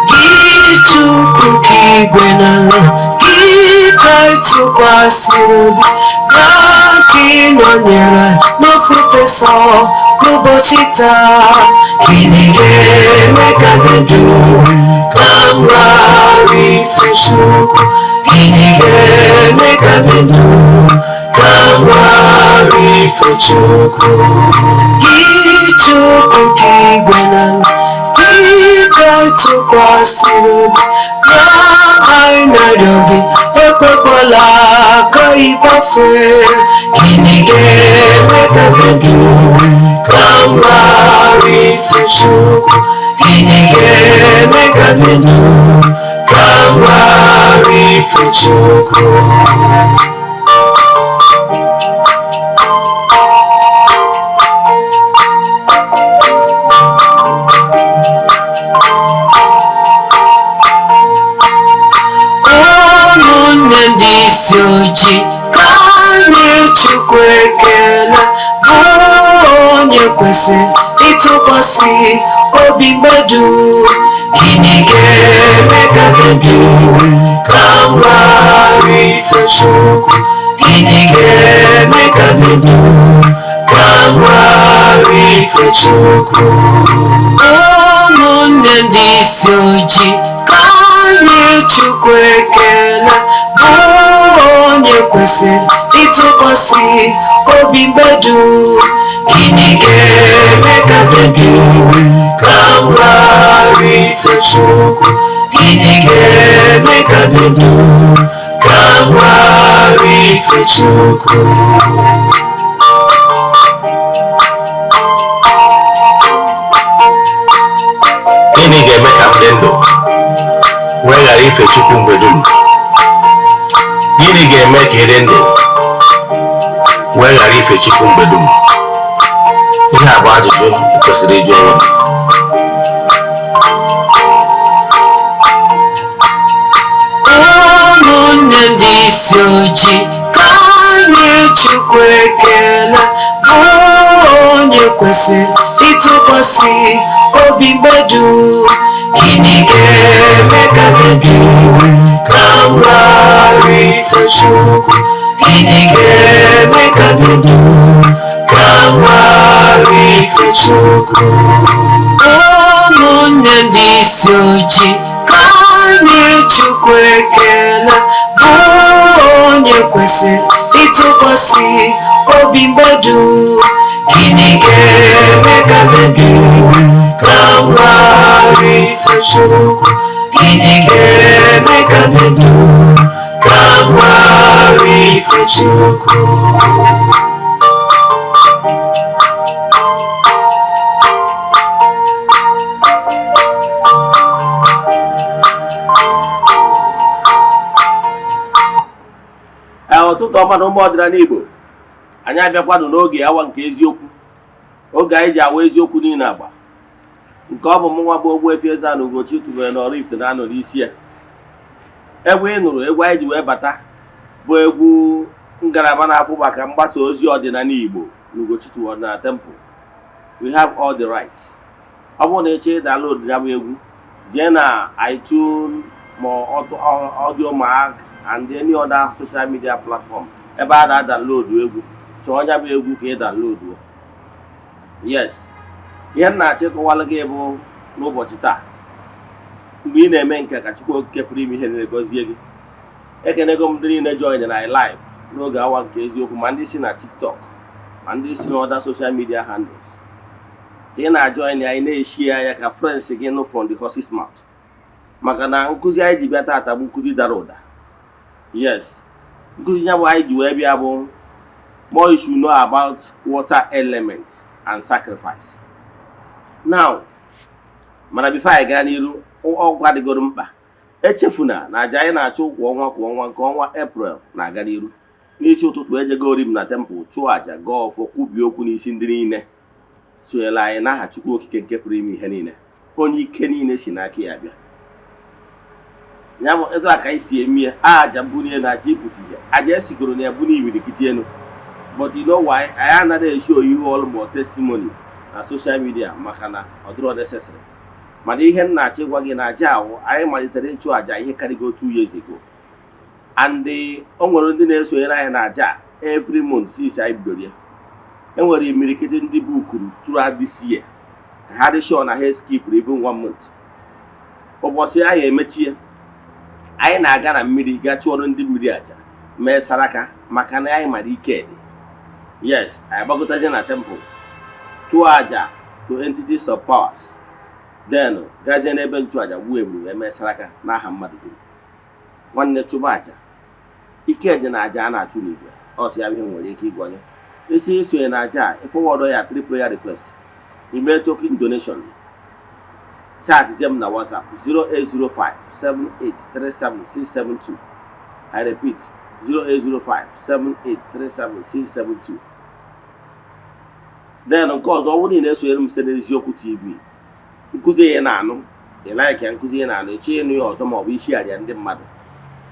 Gị Chukwu nke igwe n'ala, gị ka anyị tụkwasịrị obi, bịa ka ị nọnyere anyị n'ofufe nsọ nke ụbọchị taa. Gịnị ga-eme ka m ndụ ka m ghara ife Chukwu? Gịnị ga-eme ka m ndụ ka m ghara ife Chukwu? Gị Chukwu nke igwe n'ala, gị ka anyị tụkwasịrị obi, bịa anyị na-arịọ gị, ekwekwala ka ị kpafue. Gịnị ga-eme ka m ndụ ka m ghara ife Chukwu? Gịnị ga-eme ka m ndụ ka m ghara ife Chukwu? Ụmụnne ndị isi ojii, ka anyị Chukwu ekele, bụ onye kwesịrị ịtụkwasị obi mmadụ. Gịnị ga-eme ka m ndụ ka m ghara ife Chukwu? Gịnị ga-eme ka m ndụ ka m ghara ife Chukwu? Ụmụnne ndị isi ojii, ka anyị Chukwu ekele, bụ onye kwesịrị ịtụkwasị obi mmadụ. Gịnị ga-eme ka m ndụ ka m ghara ife Chukwu? Gịnị ga-eme ka m ndụ ka m ghara ife Chukwu? Gịnị ga-eme ka m dị ndụ wee ghara ife Chukwu mgbe dum? Gịnị ga-eme ka ị dị ndụ wee ghara ife Chukwu mgbe dum? Ihe a bụ ajụjụ ị kwesịrị ịjụ onwe gị. Ụmụnne ndị isi ojii, ka anyị Chukwu ekele, bụ onye kwesịrị ịtụkwasị obi mmadụ. Gịnị ga-eme ka m ndụ ka m ghara ife Chukwu? Gịnị ga-eme ka m ndụ ka m ghara ife Chukwu? Ụmụnne ndị isi ojii, ka anyị Chukwu ekele, bụ onye kwesịrị ịtụkwasị obi mmadụ. Gịnị ga-eme ka m ndụ ka m ghara ife Chukwu? Gịnị ga-eme ka m ndụ ka m ghara ife Chukwu? Ee, ụtụtụ ọma na ụmụ ọdịnala Igbo, anyị abịakwanụ n'oge awa nke eziokwu, oge anyị ji awa eziokwu niile agba nke ọ bụ mụnwa bụ Ogbuefi Eze-Ana Ugochi tubelu na Oraifite na-anọ n'isi ya. Egwu ị nụrụ, egwu anyị ji wee bata, bụ egwu ngalaba na-afụ maka mgbasa ozi ọdịnala Igbo na Ugochi tubelu ọdịnala temple. We have all the rights. Ọ bụrụ na ị chọọ ịdownload ya bụ egwu, jee na iTunes ma Audiomack and any other social media platform ebe a na-adownload egwu, chọọ ya bụ egwu ka ị download. Yes, ihe m na-achọ ịkọwalụ gị bụ n'ụbọchị taa, mgbe ị na-eme nke ka Chukwu Okike pụrụ ime ihe niile gọzie gị. Ekenego m ndị niile join na live n'oge awa nke eziokwu, ma ndị si na TikTok, ma ndị si na other social media handles. Ka ị na-ajoin anyị, na-eshi anya ka friends gị nụ from the horse's mouth, maka na nkụzi anyị ji bịa taata bụ nkụzi dara ụda. Yes, nkụzi ya bụ anyị ji wee bịa bụ more you should know about water element and sacrifice. Now, mana before anyị gaa n'iru, ọgwụ adịgoro mkpa. Echefuna na aja anyị na-achụ kwa ọnwa kwa ọnwa, nke ọnwa April na-aga n'iru. N'isi ụtụtụ, ejegori m na temple chụọ aja, gaa ọfọ, kwubie okwu n'isi ndị niile sonyere anyị n'aha Chukwu Okike nke pụrụ ime ihe niile, onye ike niile si n'aka ya bịa. Ya bụ etu a ka anyị si eme ya. Aja mbunye na aja ịpụta ihe, aja esigoro na ebu n'imirikiti elu. But you know why anyị anaghị eshow ihu ọrụ ma testimony na social media? Maka na ọ dịrọ necessary. Mana ihe m na-achọ ịgwa gị na aja ahụ anyị malitere ịchụ aja ihe karịgo 2 years ago, and o nwere ndị na-esonyere anyị na aja every month since anyị bidoro ya. E nwere imirikiti ndị bookuru throughout this year ka ha dị sure na ha skipụrụ even one month. Ụbọchị anyị emechie, anyị na-aga na mmiri gaa chụọrọ ndị mmiri aja, mee saraka, maka na anyị mara ike dị. Yes, anyị gbagotazie na temple, chụọ aja to entities of powers, then gazie n'ebe nchụaja, gbuo eburu wee mee saraka n'aha mmadụ dum. Nwanne, chụba aja, ike dị na aja a na-achụ n'igwe. Ọsọ ya bụ ihe nwere ike ịgwa gị. Echi isonye na aja a, ịforward ya three prayer request, ime token donation, chatzie m na WhatsApp 0805 7837672. I repeat, 0805 7837672. Then nke ọzọ, ọ bụrụ na ị na-esonyere m site n'Eziokwu TV, nkụzi ya na-anụ, ị like ya, nkụzi ya na-anụ, ịchọ ịnụ ya ọzọ ma ọ bụ isi arịa ndị mmadụ,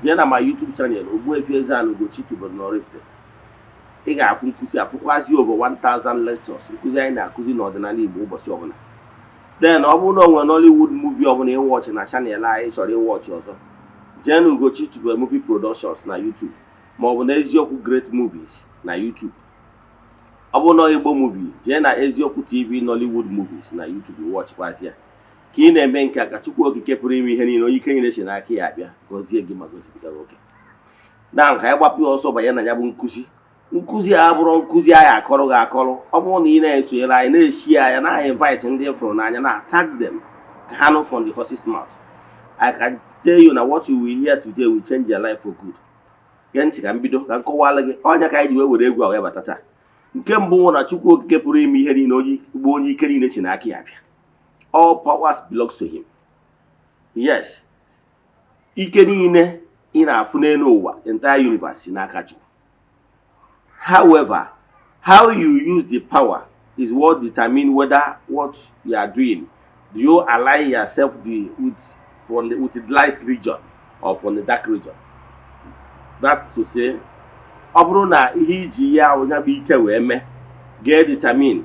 jee na ma YouTube channel Ogbuefi Eze-Ana Ugochi tubelu n'Oraifite. Ị ga-afụ nkụzi, afụkwazi over 1000 lectures, nkụzi anyị na-akụzi n'ọdịnala Igbo ụbọchị ọbụla. Then ọ bụrụ na o nwere Nollywood movie ọbụla ịwatchị na channel anyị chọrọ ịwatchị ọzọ, jee na Ugochi tubelu Movie Productions na YouTube ma ọ bụ na Eziokwu Great Movies na YouTube. Ọ bụrụ na Igbo movie, jee na Eziokwu TV Nollywood Movies na YouTube, watchịkwazi ya. Ka ị na-eme nke a, ka Chukwu Okike pụrụ ime ihe niile, onye ike niile si n'aka ya abịa, gọzie gị ma gọzipụta gị oke. Na ka anyị gbapụ ya ọsọ banye na ya bụ nkụzi. Nkụzi a bụrụ nkụzi anyị akọrọ gị akọrọ. Ọ bụrụ na ị na-esonyere anyị, na-eshi anya, na invite ndị fụrụ n'anya, na tag them ka ha nụ from the horse's mouth. I can tell you na what you will hear today will change your life for good. Gee ntị ka m bido ka m kọwalụ gị ọnya ka anyị ji wee were egwu a wee bata taa. Nke mbụ nwụ na Chukwu Okike pụrụ ime ihe niile, onye bụ onye ike niile si n'aka ya bịa, all powers belongs to him. Yes, ike niile ị na-afụ n'elu ụwa, entire universe, si n'aka Chukwu. However, how you use the power is what determine whether what you are doing, do you align yourself with the light region or from the dark region. That to say, ọ bụrụ na ihe iji ya ahụ ya bụ ike wee mee ga-determine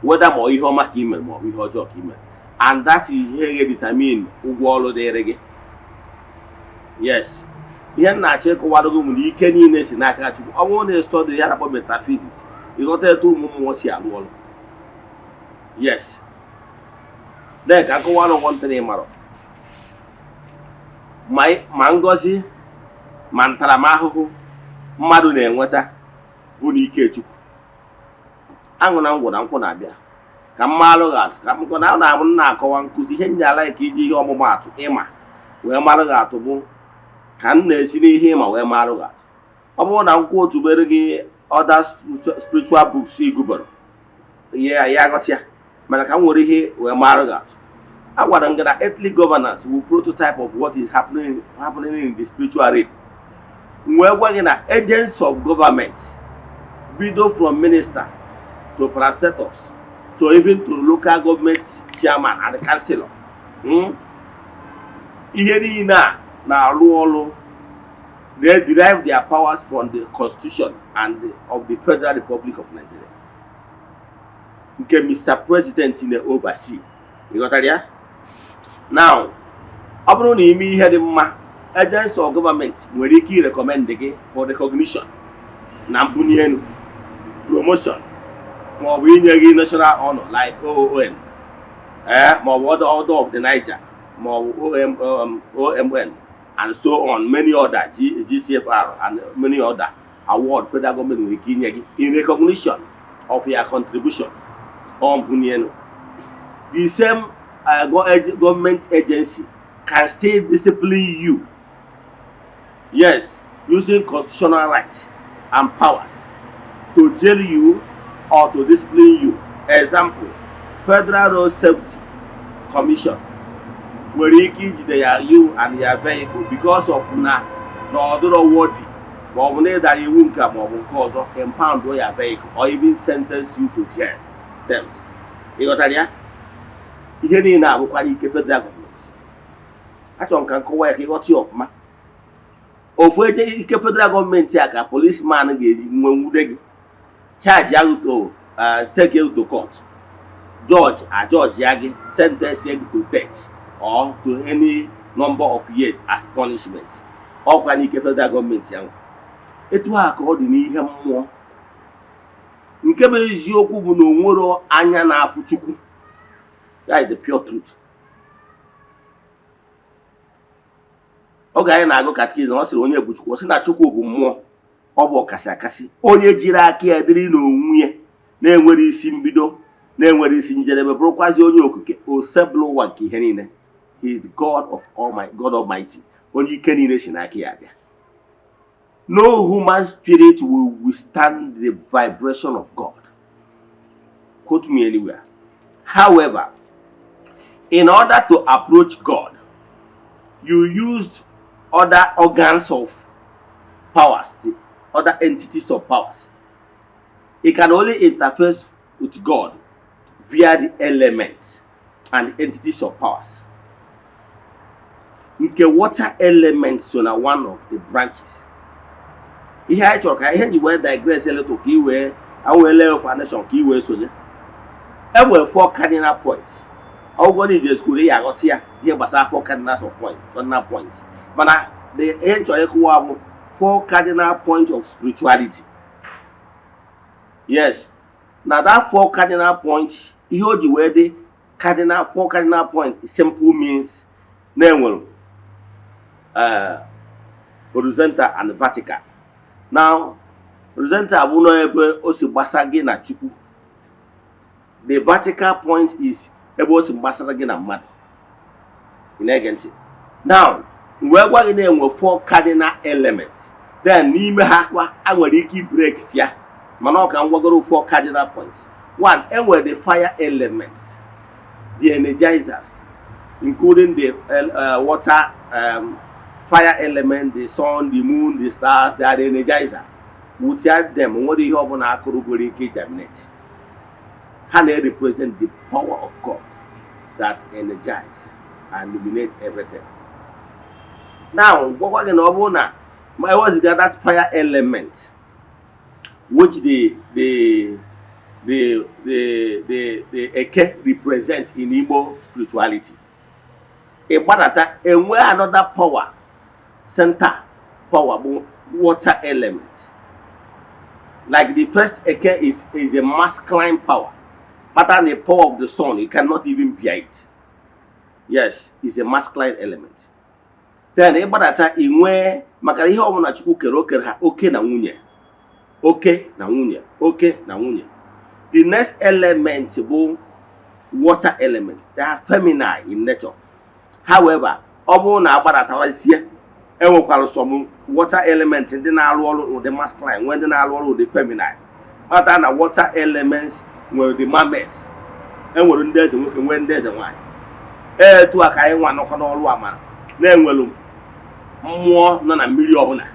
whether ma ihe ọma ka ị mere ma ọ bụ ihe ọjọọ ka ị mere, and that is ihe ga-determine ụgwọ ọrụ dịrị gị. Yes, ihe m na-achọ ịkọwara gị nwere ike niile si n'aka Chukwu. Ọ bụrụ na ị study ya na-akpọ metaphysics, ịghọta etu ụmụ mmụọ si arụ ọrụ. Yes, then ka akọwara nwantịrị ịmarọ ma ngọzi ma ntaramahụhụ mmadụ na-enweta bụ n'ike Chukwu. Aṅụ na ngwụ na nkwụ na-abịa ka m malụ gị atụ, ka m na ọ na-abụ m na-akọwa nkụzi ihe nyala ka iji ihe ọmụmaatụ ịma wee malụ gị atụ, bụ ka m na-esi n'ihe ịma wee malụ gị atụ. Ọ bụrụ na nkwụ otubere gị other spiritual books igubere ya, ya ghọta ya. Mana ka m were ihe wee malụ gị atụ, a gwara m gị na earthly governance will prototype of what is happening in the spiritual realm. M wee gwa gị na agents of government, bido from minister to parastatals to even to local government chairman and councillor, Ihe niile a na-arụ ọrụ, they derive their powers from the constitution of the Federal Republic of Nigeria, nke Mr. President na-oversee. Ị ghọtara ya? Now, ọ bụrụ na ime ihe dị mma, agents of government nwere ike irecommend gị for recognition na mbuli elu, promotion, maọbụ inye gị national honor like OON, maọbụ Order of the Niger, maọbụ OMN and so on, many other GCFR and many other award federal government nwere ike inye gị in recognition of your contribution or mbuli elu. The same government agency can still discipline you, yes, using constitutional rights and powers to jail you or to discipline you. Example, Federal Road Safety Commission nwere ike ijide ya, you and your vehicle, because of na ọ dịrọ worthy, ma ọ bụ na ịdara iwu nke a ma ọ bụ nke ọzọ, impound your vehicle or even sentence you to jail terms. Ị ghọtara ya? Ihe niile abụkwara ike federal government. Achọrọ m ka m kọwa ya ka ịghọta ya ọfụma. Ofu eje ike federal gọọmenti a ka policeman ga-eji nwe nwude gị, charge ya to take you to court, judge a judge ya gị, sentence gị to death or to any number of years as punishment. Ọkwa n'ike federal gọọmenti ya nwe. Etu a ka ọ dị n'ihe mmụọ. Nke bụ eziokwu bụ na onwero anya na-afụ Chukwu. That is the pure truth. Oge anyị na-agụ catechism, ọ sịrị, "Onye bụ Chukwu?" Ọ sị na Chukwu bụ mmụọ, ọ bụ ọkasị akasị, onye jiri aka ya dịrị n'onwe ya, na-enwere isi mbido, na-enwere isi njedebe, bụrụkwazi onye okike osebụlụ ụwa nke ihe niile. He is God of all my God Almighty, onye ike niile si n'aka ya abịa. No human spirit will withstand the vibration of God. Quote me anywhere. However, in order to approach God, you used other organs of powers, the other entities of powers. You can only interface with God via the elements and entities of powers. Nke water element so na one of the branches. Ihe anyị chọrọ ka ihe ji wee digress a little ka i wee wee lay foundation ka i wee sonye. E nwere four cardinal points. Ọgwụgwọ na ije school ya aghọta ya, ihe gbasara four cardinal of point, cardinal points. Mana the ihe m chọrọ ịkụwa bụ four cardinal points of spirituality. Yes, na that four cardinal point, ihe o ji wee dị cardinal, four cardinal point simple means na enwere horizontal and vertical. Now, horizontal bụ na ebe o si gbasa gị na Chukwu. The vertical point is ebe o si gbasara gị na mmadụ. Ị na-ege ntị? Now, wee gwa gị na-enwe four cardinal elements, then n'ime ha kwa a nwere ike break ya, mana ọ ka m gwagoro four cardinal points. One, enwere the fire elements, the energizers, including the water, fire element, the sun, the moon, the stars. They are the energizer. Without them, nwere ihe ọbụla akụrụ nwere ike germinate. Ha na-represent the power of God that energize and illuminate everything. Now, gwakwa gị na ọ bụrụ na ma eweziga that fire element, which the Eke represent in Igbo spirituality, ị gbadata, enwe another power center. Power bụ water element. Like the first Eke is a masculine power, but the power of the sun, you cannot even bear it. Yes, is a masculine element. Then ị gbadata, ị nwee, maka ihe ọbụla Chukwu kere, o kere ha oke na nwunye, oke na nwunye, oke na nwunye. The next element bụ water element. They are feminine in nature. However, ọ bụrụ na agbadatawazie, enwekwara some water element ndị na-arụ ọrụ ụdị masculine, nwee ndị na-arụ ọrụ ụdị feminine. Kpata na water elements nwere the mermaids, enwere ndị eze nwoke, nwee ndị eze nwanyị. Etu a ka anyị nwa nọkọ n'ọrụ amara na-enwelu mmụọ nọ na mmiri ọbụla.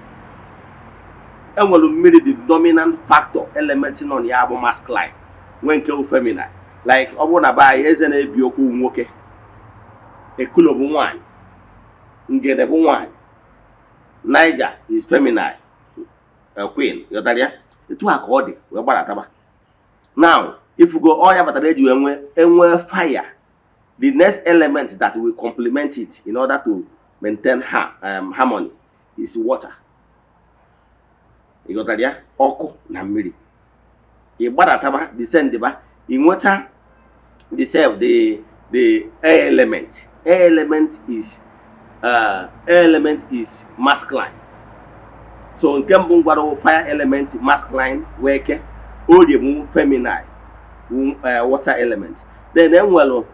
Enwere mmiri, the dominant factor element nọ na ya bụ masculine, nwee nke bụ feminine. Like ọ bụrụ na be anyị, eze na-ebi okwu nwoke, ekulo bụ nwanyị, ngene bụ nwanyị, Niger is feminine queen. Ghọtara ya? Etu a ka ọ dị wee gbadataba. Now, ifugo ọ ya batara eji wee nwee enwee fire, the next element that will complement it in order to maintain harmony is water. Ị ghọtara ya? Ọkụ na mmiri. Ị gbadataba, descend ba, ị nweta the self, the air element. Air element is masculine. So nke mbụ m gwara wụ fire element, masculine, wee ke orie bụ feminine, wụ water element. Then enwere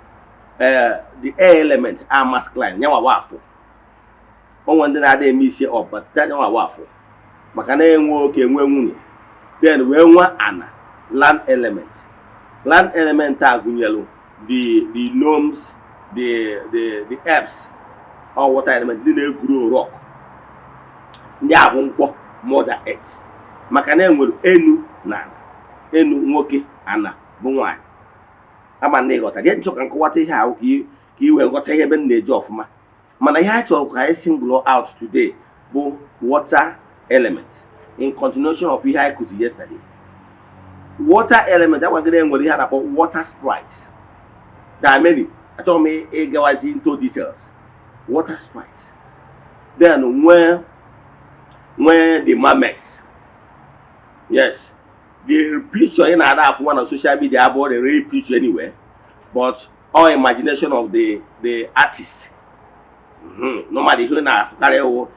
the air element are masculine, nyanwa wa afọ onwe ndị na-ada eme isi ọbata, nyanwa wa afọ, maka na enwe oke enwe nwunye. Then wee nwe ana, land element. Land element a gụnyere the gnomes, the herbs or water element, ndị na-egwuru rock, ndị a bụ nkwọ, mother earth, maka na enwere enu na ana. Enu nwoke, ana bụ nwanyị. Ama na ịghọtara ihe nchọ ka nkọwata ihe ahụ ka ị wee ghọta ihe ebe m na-eje ọfụma. Mana ihe anyị chọrọ ka anyị single out today bụ water element, in continuation of ihe anyị kụzi yesterday. Water element, agwagịrị enwere ihe a na-akpọ water sprites. There are many. Achọghị m ịgawazi into details. Water sprites, then nwee the mermaids. Yes, the picture ị na-ada afụwa na social media abụọ the real picture anyway, but all imagination of the artist. Normally ihe na-afụkarị wụ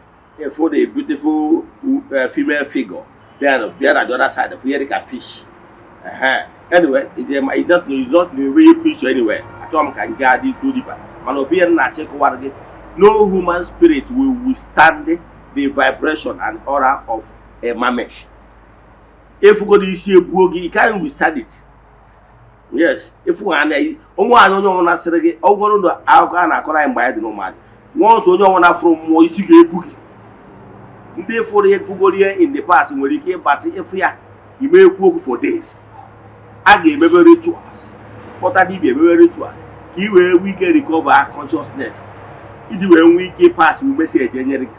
for the beautiful female figure, then bịa na the other side fụ ihe dịka fish. Anyway, it not the real picture anyway. Achọghị m ka m gaa dị too deeper, mana ofu ihe m na-achọ ịkọwara gị: no human spirit will withstand the vibration and aura of a mermaid. Efugodo isi ebuo gị, you can't withstand it. Yes, ịfụ ha na onwe anyị, onye ọbụla sịrị gị, ọ bụrụ na akụkọ a na-akọrọ anyị mgbe anyị dị n'ụmụazị, nwa ọzọ, onye ọbụla fụrụ mmụọ, isi ga-ebu gị. Ndị fụrụ ihe, fụgoro ihe in the past, nwere ike ịgbatị ịfụ ya, ime ekwu okwu for days. A ga-emebe rituals, kpọta dibịa, emebe rituals ka ị wee nwee ike recover consciousness, iji wee nwee ike pass message enyere gị.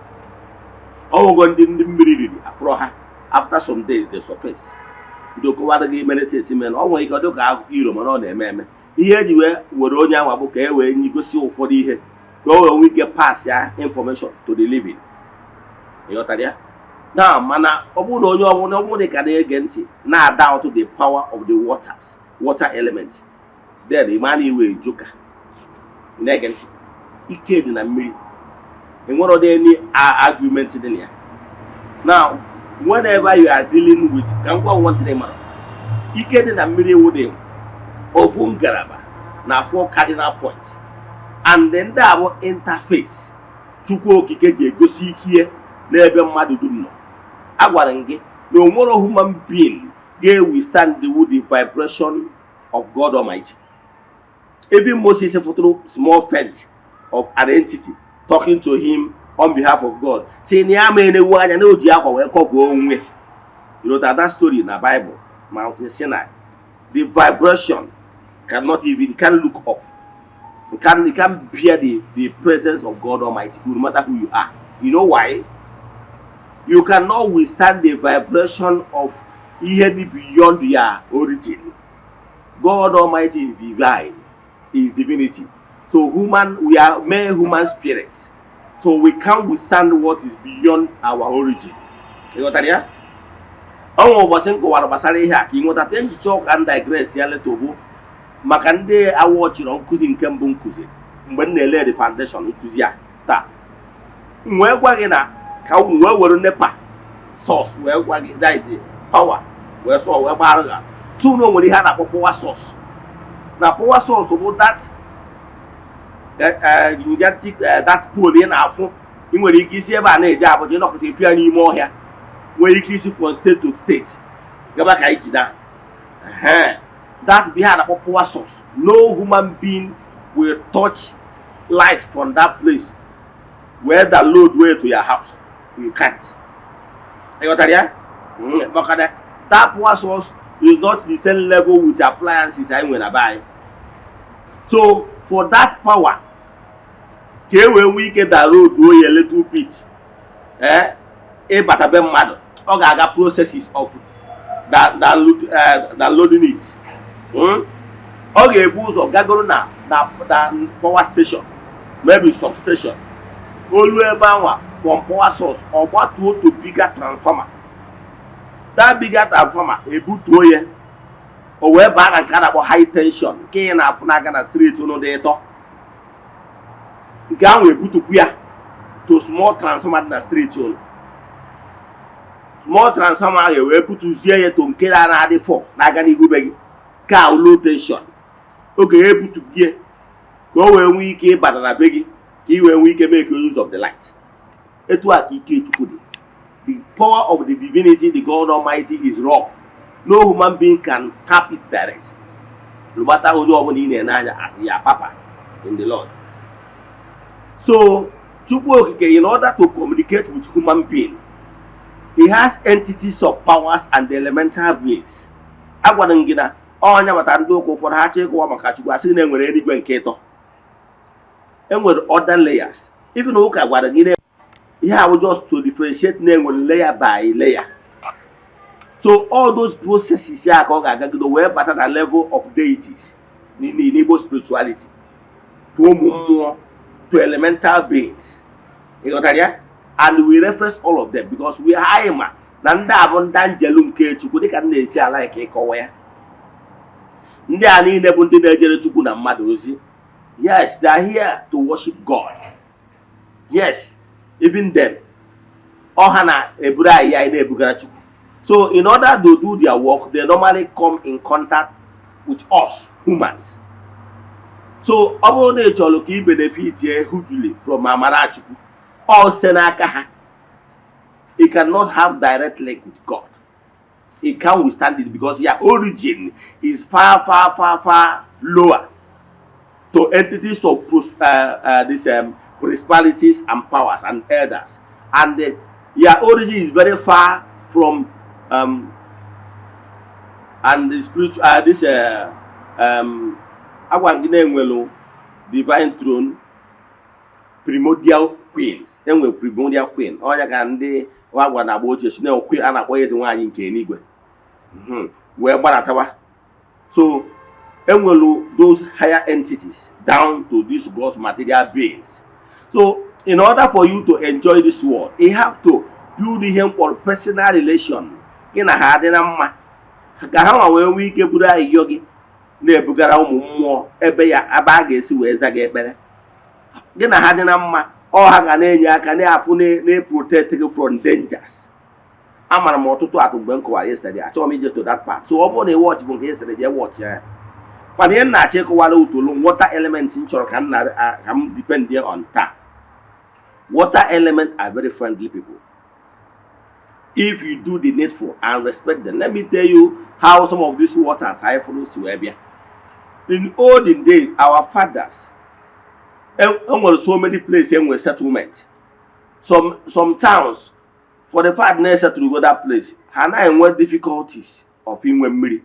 Ọnwụgo ndị mmiri riri afụrọ ha, after some days they surface, bido kọwara gị mere things mere. Ọ nwere ike ọ dị ka akụkọ iro, mana ọ na-eme eme. Ihe eji wee were onye anwa bụ ka e wee gosi ụfọdụ ihe, ka o wee nwee ike pass ya information to the living. Ịghọtara ya na? Mana ọ bụrụ na onye ọbụla, ọ bụrụ na ị ka na-ege ntị na-ada out the power of the waters, water element, then ị ma na iwe joka na-ege ntị. Ike dị na mmiri, enwere ọdị any argument dị na ya. Now, whenever you are dealing with, ka m gwa one thing, mara ike dị na mmiri ewu dị ofu ngalaba na four cardinal points, and ndị a bụ interface Chukwu Okike ji egosi ike n'ebe mmadụ dum nọ. Agwara m gị na o nwere human being ga-withstand the vibration of God Almighty. Even Moses fụtụrụ small faint of an entity talking to him on behalf of God, si na ya ma enewu anya na o ji akwa wee cover onwe. You know that story na Bible, Mountain Sinai, the vibration cannot even, can look up, you can't bear the presence of God Almighty, no matter who you are. You know why? You cannot withstand the vibration of ihe dị beyond your origin. God Almighty is divine, is divinity. So human, we are mere human spirits, so we can't withstand what is beyond our origin. Ịghọtara ya? Ọnwa ụbọchị m kọwara gbasara ihe a ka ị nweta te njicha ụka m digress ya leta bụ maka ndị awọchịrọ nkụzi nke mbụ m kụziri mgbe m na-ele the foundation nkụzi a taa. M wee gwa gị na ka m wee were NEPA source wee gwa gị, that is the power, wee sọ wee gbara gị. So na o nwere ihe a na-akpọ power source. Na power source bụ that gigantic, that pole ị na-afụ. Ị nwere ike isi ebe a na-eje Abuja, ịnọkọta efu ya n'ime ọhịa, nwere ike isi from state to state gaba ka anyị jida. That bụ ihe a na-akpọ power source. No human being will touch light from that place wee download way to your house. You can't. Ị ghọtara ya? Maka na that power source is not the same level with appliances anyị nwere na be anyị. So for that power ka e wee nwee ike download ya little bit, ịbata be mmadụ, ọ ga-aga processes of downloading it. Ọ ga-ebu ụzọ gagoro na power station, maybe substation, olu ebe anwa from power source, ọ gbatuo to bigger transformer. That bigger transformer ebutuo ya, o wee baa na nke a na-akpọ high tension, nke ị na-afụ n'aka na street unu dị ịtọ. Nke ahụ ebutukwu ya to small transformer dị na street unu. Small transformer ahụ ewee butuzie ya to nke na-adị fọ na-aga n'ihu be gị, ka low tension. Oge ya ebutugie ka o wee nwee ike ịbata na be gị, ka ị wee nwee ike make use of the light. Etu a ka ike Chukwu dị. The power of the divinity, the God Almighty, is raw. No human being can tap it direct, no matter onye ọbụla ị na-ene anya as ya papa in the Lord. So Chukwu Okike, in order to communicate with human being, he has entities of powers and elemental beings. Agwara m gị na ọnya mata ndị ụka ụfọdụ ha chọ ịkọwa maka Chukwu, asị na enwere eluigwe nke ịtọ, enwere other layers. Even ụka gwara gị na ihe ahụ just to differentiate na enwere layer by layer. So all those processes ya ka ọ ga-agagide wee bata na level of deities n'Igbo spirituality, to ụmụ mmụọ, to elemental beings. Ị ghọtara ya? And we reference all of them because we anyị ma na ndị a bụ ndị anjelu nke Chukwu, dịka m na-esi ala ka ịkọwa ya. Ndị a niile bụ ndị na-ejere Chukwu na mmadụ ozi. Yes, they are here to worship God. Yes, even them, ọha na-eburu anyị, anyị na-ebugara Chukwu. So in order to do their work, they normally come in contact with us humans. So ọ bụrụ na ị chọrọ ka ị benefit hugely from amara Chukwu, ọ site n'aka ha. You cannot have direct link with God. You can't withstand it because your origin is far, far, far, far lower to entities of this principalities and powers and elders, and your origin is very far from and the spiritual this agwa gị na-enwelu divine throne, primordial queens. Enwe primordial queen, ọnya ka ndị agwa na agba ochie si na queen a na-akpọ eze nwaanyị nke eluigwe, wee gbaratawa. So enwelu those higher entities down to these gross material beings. So in order for you to enjoy this world, you have to build ihe mkpọrọ personal relation. Gị na ha adị na mma ka ha nwa wee nwee ike buru ahịhịa gị na-ebugara ụmụ mmụọ ebe ya ebe a ga-esi wee za gị ekpere. Gị na ha dị na mma, ọ ha ga na-enye aka na-afụ na-protect gị from dangers. Amara m ọtụtụ atụ mgbe m kọwara yesterday. Achọghị m ije to that part. So ọ bụrụ na ị watch bụ nke yesterday, jee watch ya. Mana ihe m na-achọ ịkọwara utolu water element m chọrọ ka m na ka m depend on taa. Water element are very friendly people if you do the needful and respect them. Let me tell you how some of these waters anyị fụrụ si wee bịa. In olden days, our fathers, enwere so many places enwere settlement, some towns. For the fact na esettle go that place, ha anaghị enwe difficulties of inwe mmiri.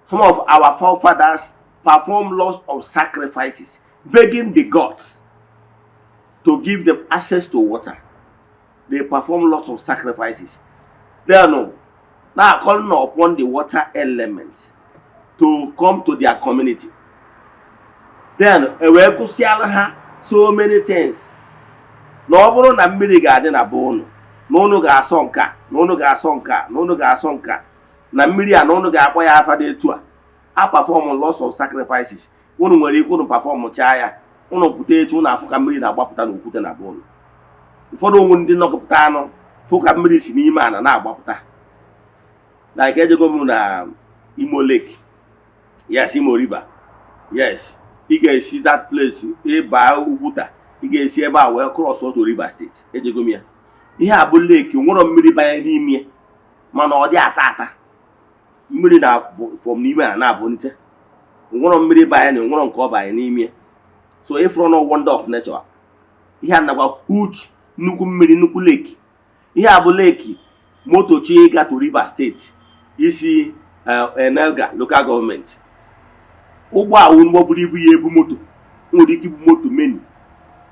Some of our forefathers perform lots of sacrifices, begging the gods to give them access to water. They perform lots of sacrifices then now calling upon the water elements to come to their community. Then e wee kwụsịala ha so many things na ọ bụrụ na mmiri ga-adị na be unu, na unu ga-asọ nka, na unu ga-asọ nka, na unu ga-asọ nka na mmiri a, na unu ga-akpọ ya afa dị etu a. A perform lots of sacrifices. Unu nwere ike unu perform chaa ya, unu pụta echi, unu afụ ka mmiri na-agbapụta n'okwute na be unu. Ụfọdụ onwe ndị nọkọpụta anụ fụ ka mmiri si n'ime ala na-agbapụta. Like ejego m na Imo Lake, yes, Imo River, yes. Ị ga-esi that place ịba Ugwuta, ị ga-esi ebe a wee cross to River State. Ejego m ya. Ihe a bụ lake nwere mmiri banye n'ime ya, mana ọ dị ata ata. Mmiri na from n'ime ala na-abụnite. Nwere mmiri banye na nwere nke ọ banye n'ime ya. So ịfụrụ no wonder of nature. Ihe a nakwa huge, nnukwu mmiri, nnukwu lake. Ihe a bụ lake moto chi ịga to River State isi Enelga Local Government. Ụgbọ a ụgbọ buru ibu ya ebu moto nwere ike ibu moto many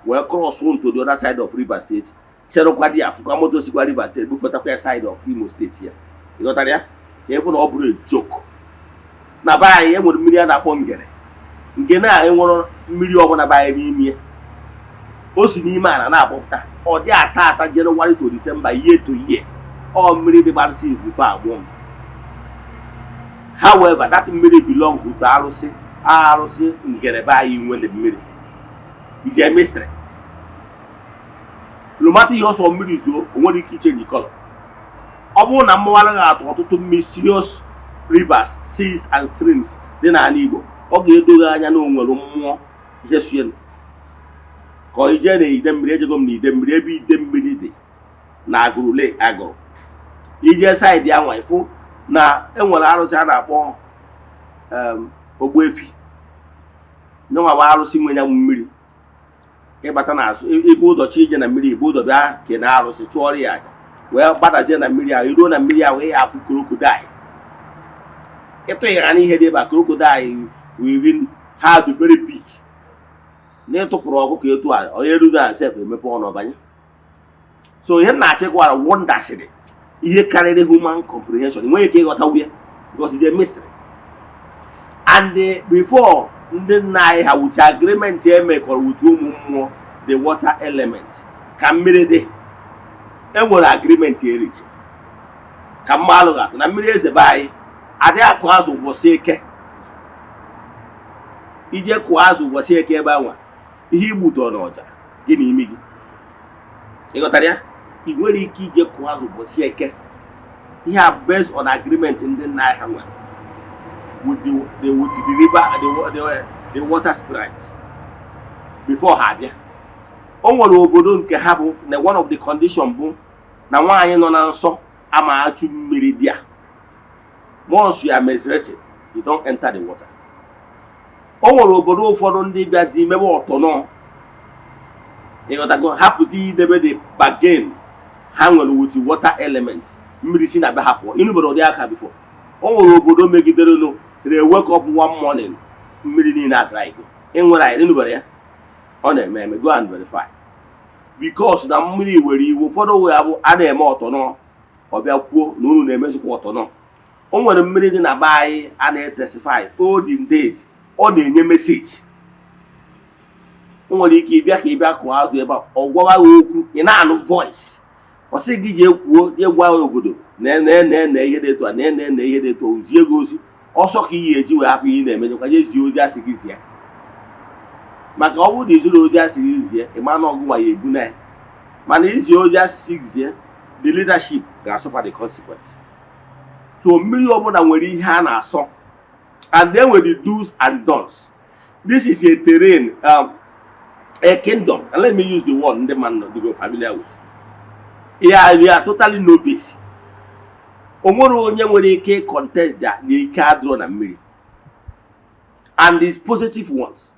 wee cross to the other side of River State, cherekwa dị afụkwa moto sikwa River State bufetakwa ya side of Imo State ya. Ịghọtara ya? Ka ịfụ na ọ bụrụ joke. Na be anyị e nwere mmiri a na-akpọ Ngere nke na enwere mmiri ọbụla banye n'ime ya, o si n'ime ala na-agbapụta. Ọ dị ata ata January to December, year to year. Ọ mmiri dị gbara since before agbụọ m. However, that mmiri belong to arụsị. Arụsị Ngere be anyị nwere mmiri is a mystery. No matter ihe ọsọ mmiri zuo, o nwere ike ichange color. Ọ bụrụ na mmawara gị atụ ọtụtụ mysterious rivers, seas and streams dị n'ala Igbo, ọ ga-edo gị anya na o nwere mmụọ ihe suenu ka ọ ijee na ide mmiri. Ejego m na ide mmiri, ebe ide mmiri dị na Agụrụ le Agụrụ. Ije side anwa, ịfụ na enwere arụsị a na-akpọ Ogbuefi. Nyenwa bụ arụsị nwe ya mmiri. Ịbata n'azụ ibu ụzọ chi ije na mmiri, ibu ụzọ bịa kene arụsị, chụọrọ ya aja, wee gbadazie na mmiri ahụ. Iruo na mmiri ahụ, ịya afụ crocodile. Ịtụghịra n'ihe dị ebe a, crocodile will even ha dị very big. Na ịtụpụrụ ọkụkọ etu a, onye erugo na sef emepe ọnụ ọbanye. So ihe m na-achịkwara wondersịrị ihe karịrị human comprehension. Ị nweghị ike ịghọtawu ya because it's a mystery. And before ndị nna anyị ha wuche agreement emekọrọ wuche ụmụ mmụọ, the water element, ka mmiri dị, enwere agreement eriche ka mma alụghị atụ na mmiri eze be anyị adịghị akụ azụ ụbọchị Eke. Ije kụọ azụ ụbọchị Eke ebe anwa, ihe igbutọ n'ọja gị na imi gị, ịghọtara ya? Ị nwere ike ije kụọ azụ ụbọchị Eke. Ihe a based on agreement ndị nna anyị ha nwere with the river, the water spirit before ha abịa. O nwere obodo nke ha bụ na one of the condition bụ na nwaanyị nọ na nsọ ama achụ mmiri dị a. Once you are menstruating, you don't enter the water. O nwere obodo ụfọdụ ndị bịazi mebe ọtọnọ, ịghọtago, hapụzi idebe the bargain ha nwere with water elements. Mmiri si na be ha pụọ. Ịnụbere ụdị aka before? O nwere obodo megiderenụ, they wake up one morning, mmiri niile adrygo. Enwere anyị ịnụbere ya? Ọ na-eme eme. Go and verify, because na mmiri were iwe. Ụfọdụ wee bụ a na-eme ọtọnọ, ọ bịa kwuo na unu na-emezikwa ọtọnọ. O nwere mmiri dị na be anyị a na-etestify olden days, ọ na-enye message. O nwere ike ịbịa ka ịbịa kụọ azụ ebe a, ọ gwawa gị okwu, ị na-anụ voice. Ọ sị gị jee kwuo, jee gwa obodo na na na na ihe dị etu a, na na na ihe dị etu a, zie gị ozi ọsọ ka iyi eji wee hapụ ihe ị na-emejekwa, jee zie ozi asị gị zie. Maka ọ bụrụ na iziri ozi asị gị zie, ị ma na ọgụ nwa ya ebu na ya. Mana izi ozi asị gị zie, the leadership ga-asuffer the consequence. So mmiri ọbụla nwere ihe a na-asọ, and then with the do's and don'ts. This is a terrain, a kingdom, and let me use the word ndị mmadụ dị go familiar with. Yeah, we are totally novice. O nwere onye nwere ike contest that na ike adịrọ na mmiri, and these positive ones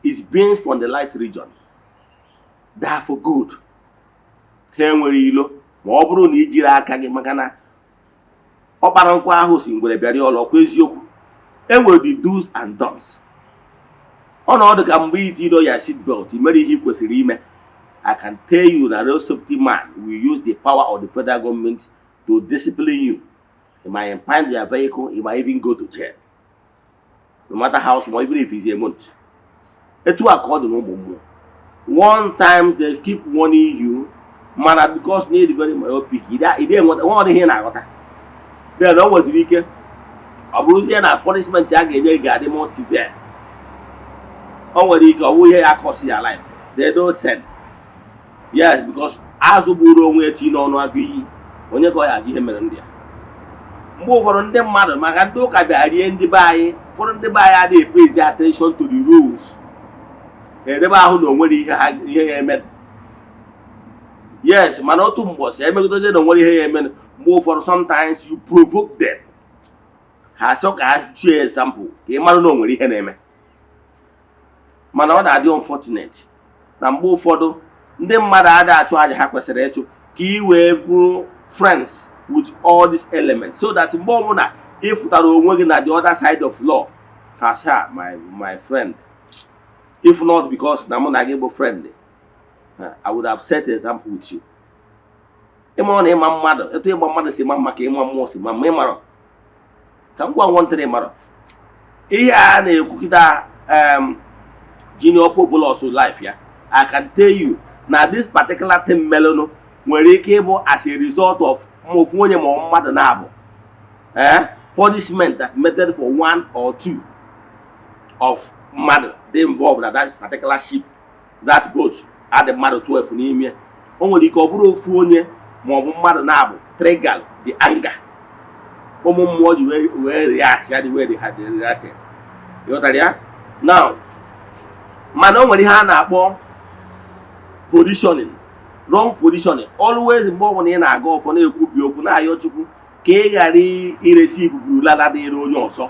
is beings from the light region. They are for good. Ha enwere ilo ma ọ bụrụ na i jiri aka gị, maka na ọkpara nkwa ahụ si ngwere bịara ọlụ ọkwa eziokwu. Enwere the do's and don'ts. Ọnọdụ ka mgbe itido ya seat belt, i mere ihe ị kwesịrị ime. I can tell you na road safety man will use the power of the federal government to discipline you. He might impound your vehicle, he might even go to jail, no matter how small, even if it's a month. Etu a ka ọ dị n'ụmụ mmụọ. One time they keep warning you, mana because na ịdị very myopic, ị enweta nwa ọdị ihe ị na-aghọta. Then o nweziri ike ọ bụrụzie na punishment a ga-enye gị ga-adị more severe. O nwere ike ọ bụrụ ihe ya cost ya life. They don't send. Yes, because azụ gburu onwe eti n'ọnụ agụ iyi, onye ka ọ ya ajụ ihe mere ndị a? Mgbe ụfọdụ ndị mmadụ, maka ndị ụka bịara rie ndị be anyị, ụfọdụ ndị be anyị adịghị pay attention to the rules, edebe ahụ na onwere ihe ha ihe ya eme. Yes, mana otu mbọsị emegidozie na onwere ihe ya eme. Mgbe ụfọdụ, sometimes you provoke them, ha sọ ka ha chie example ka ị mara na o nwere ihe na-eme. Mana ọ na-adị unfortunate na mgbe ụfọdụ ndị mmadụ adịghị achụ aja ha kwesịrị ịchụ ka ị wee bụrụ friends with all these elements, so that mgbe ọbụla ị fụtara onwe gị na the other side of law, ha sị ha, My friend, if not because na mụ na gị bụ friend, I would have set example with you." Ịma na ịma mmadụ etu ịgba mmadụ si ma mma ka ịma mmụọ si ma mma. Ịmarọ ka m gwa nwantịrị, ịmarọ ihe a na-ekwukịta Junior Populous life ya. I can tell you na this particular thing melụnụ nwere ike ịbụ as a result of ma ofu onye ma ọ mmadụ na-abụ punishment that meted for one or two of mmadụ dị involved na that particular ship, that boat adị mmadụ 12 n'ime. O nwere ike ọ bụrụ ofu onye ma ọ bụ mmadụ na-abụ trigger the anger ụmụ mmụọ ji wee react ya the way they had reacted. Ịghọtara ya now? Mana o nwere ihe a na-akpọ positioning, wrong positioning. Always, mgbe ọbụla ị na-aga ọfọ, na-ekwubi okwu, na-ayọ Chukwu ka ị ghara ireceive bulala dịrị onye ọzọ.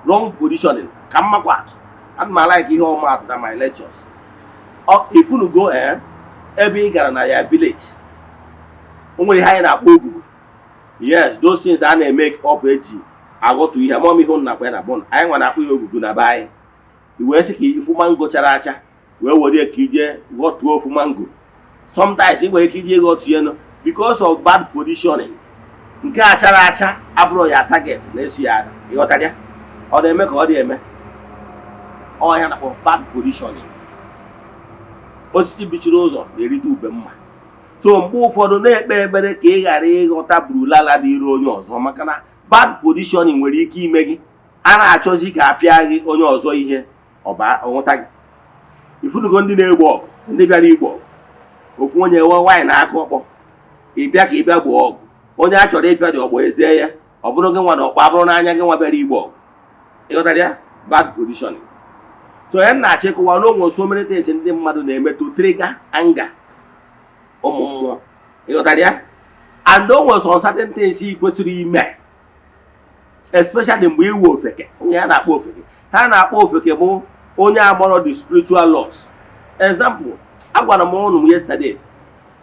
Wrong positioning ka mmakwa atụ. Ana m like ihe ọma atụ na my lectures. Ifunugo ebe ị gara na ya village, o nwere ihe anyị na-akpọ ogugu. Yes, those things a na-eme up eji aghọtụ ihe amam ihe ụnụ na-akpọ ya na bọn. Anyị nwa na-akpọ ya ogugu na be anyị. I wee sị ka ifu mango chara acha, wee were ya ka ije ghọtuo ofu mango. Sometimes ị nwere ike ije ghọtue nụ because of bad positioning, nke a chara acha abụrụ ya target na-eso ya ada. Ịghọtara ya? Ọ na-eme ka ọ dị eme ọhịa na-akpọ bad positioning. Osisi bichiri ụzọ na-erite ube mma. So mgbe ụfọdụ na-ekpe ekpere ka ị ghara ịghọta burulala dị iru onye ọzọ, maka na bad positioning nwere ike ime gị a na-achọzi ka apịa gị onye ọzọ ihe ọba ọnwụta gị. Ifunugo ndị na-egbo ọgụ, ndị bịara igbo ọgụ, ofu onye nwe nwaanyị na-aka ọkpọ, ị bịa ka ị bịa gboo ọgụ, onye a chọrọ ịpịa dị ọgbọ ezie ya, ọ bụrụ gị nwa na ọkpọ abụrụ n'anya gị nwa bịara igbo ọgụ. Ịghọtara ya? Bad positioning. So ya na-achọ ịkụwa na onwe so many things ndị mmadụ na-eme to trigger anger ụmụ mmụọ. Ịghọtara ya? And o nwere some certain things ị kwesịrị ime, especially mgbe iwe ofeke. Onye ha na-akpọ ofeke, ha na-akpọ ofeke bụ onye amarọ the spiritual laws. Example, agwara m ụnụ yesterday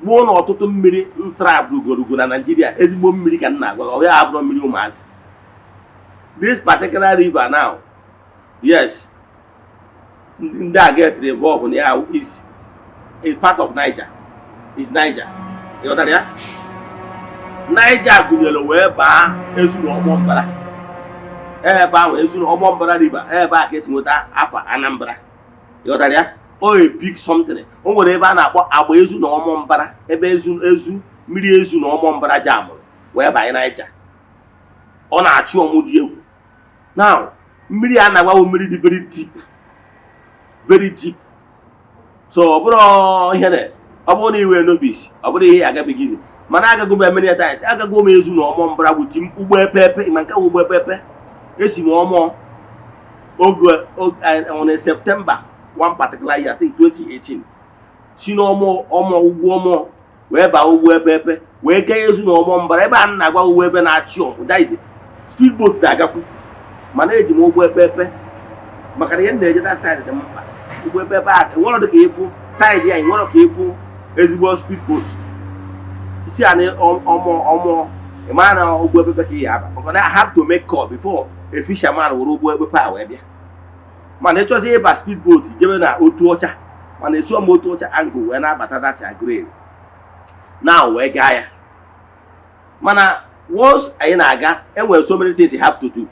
gbuo na ọtụtụ mmiri ntra rugorogo na Nigeria. Ezigbo mmiri ka m na-agwa gị, ọ ya abụrụ mmiri ụmụazị. This particular river now, yes, ndị a get involved na ya is part of Niger, is Niger. Ịghọtara ya? Niger gụnyere wee baa Ezuru Ọmọmbara ebe ahụ, Ezuru Ọmọmbara river, ebe a ka esi nweta afa Anambra. Ịghọtara ya? O a big something. O nwere ebe a na-akpọ Agba Ezu na Ọmọmbara, ebe ezu ezu mmiri Ezu na Ọmọmbara ji amụrụ wee banye Niger. Ọ na-achụ ọmụ dị egwu. Now, mmiri a na-agbawo mmiri dị very deep, very deep. So ọ bụrụ ihe na ọ bụrụ na iwe novice, ọ bụrụ ihe ya agabighị izi. Mana agago m many times, agago m Ezu na Ọmọmbara gwuchi m ụgbọ epepe. Ma nke ụgbọ epepe esi m Ọmọ oge on a September one particular year, I think 2018, si n'ọmọ ọmọ ugwu Ọmọ wee baa ugwu epepe wee gaa Ezu na Ọmọmbara. Ebe a na-agwa uwe ebe na-achị ọmụ, that is speedboat na-agakwu. Mana eji m ụgbọ epepe maka na ihe m na-eje that side dị mkpa. Ụgbọ epepe a enwere dị ka ịfụ side ya, enwere ka ịfụ ezigbo speedboat isi a na ọmọ ọmọ. Ị mara na ụgbọ epepe ka ị ya aba, maka na I have to make call before a fisherman were ụgbọ epepe a wee bịa. Mana ịchọzi ịba speedboat, jebe na Otu Ọcha. Mana esi m Otu Ọcha angle wee na-abata that grave now wee gaa ya. Mana once anyị na-aga, enwere so many things you have to do.